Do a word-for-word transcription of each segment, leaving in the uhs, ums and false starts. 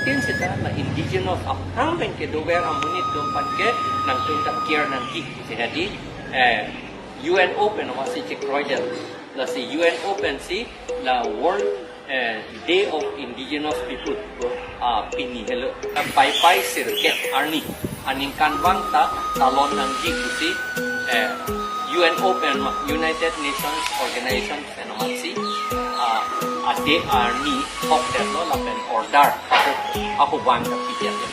Tin seta la indigenous aphrang pen kedover amonit atum aphan ke nangtum ta care nangji. Sehadi eh, U N O pen amatsi chekroidel. Lasi U N O pensi la World eh, Day of Indigenous People, ah, pini helo. Paipai sirkep arni aningkanvang ta talon nangji pusi eh, U N O pen ma United Nations Organization pen amatsi ah, ade arni thokdetlo lapen order ako ako bang kapidetlo.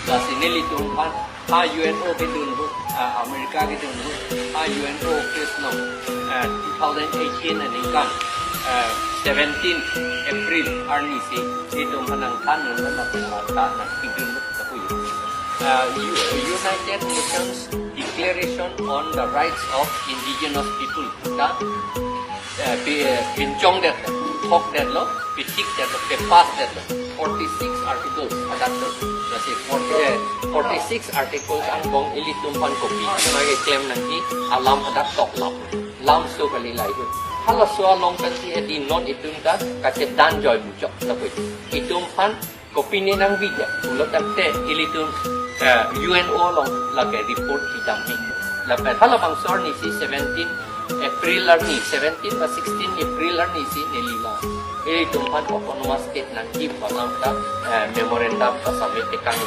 Lasi nelitum aphan ha U N O kedun ahut, ah, America kedun ahut, ha U N O office along, ah, two thousand eighteen aningkan, ah, seventeen April arnisi, itum aphan nangthan nang nang nang nang nang pidun ahut. Ah, U- United Nations Declaration on the Rights of Indigenous People ta eh, pi- eh, pinchongdet, thokdetlo, pithikdetlo, pepassdetlo. Forty-six articles hadak do. Lasi forty, eh, forty-six articles angbong ilitum aphan kopi ma keklem nangji alam hadak toklam. Lamso kali lahai do. Halaso along pensi edi non itum ta kachedan joi muchok lapu. Itum aphan kopine nangvidya pulo tangte ilitum eh, U N O along lake report pidamji. Lapen halabangso arnisi seventeen April arni, seventeen ba sixteen April arnisi neli la ilitum aphan autonomous state nangji pu alam ta eh, memorandum ta submit tekang.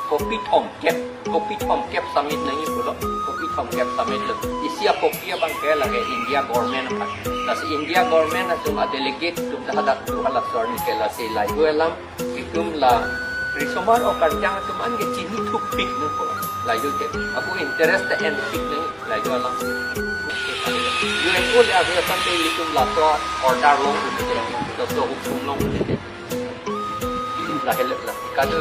Kopi thomkep, kopi thomkep submit nangji pulo, kopi thomkep submitlo. Isi akopi abang ke lake India government aphan. Lasi India government atum a delegate atum ta hadak do, halaso arni ke lasi lahai do alam itum la risomar o karjang atum an ke chinithupik nangpo. Lahai do ke ako interest ta enpik nang lahai do alam. U N O le ave asan ke itum laso order long pu ke, laso hukum long pu ke. Lahelo la kado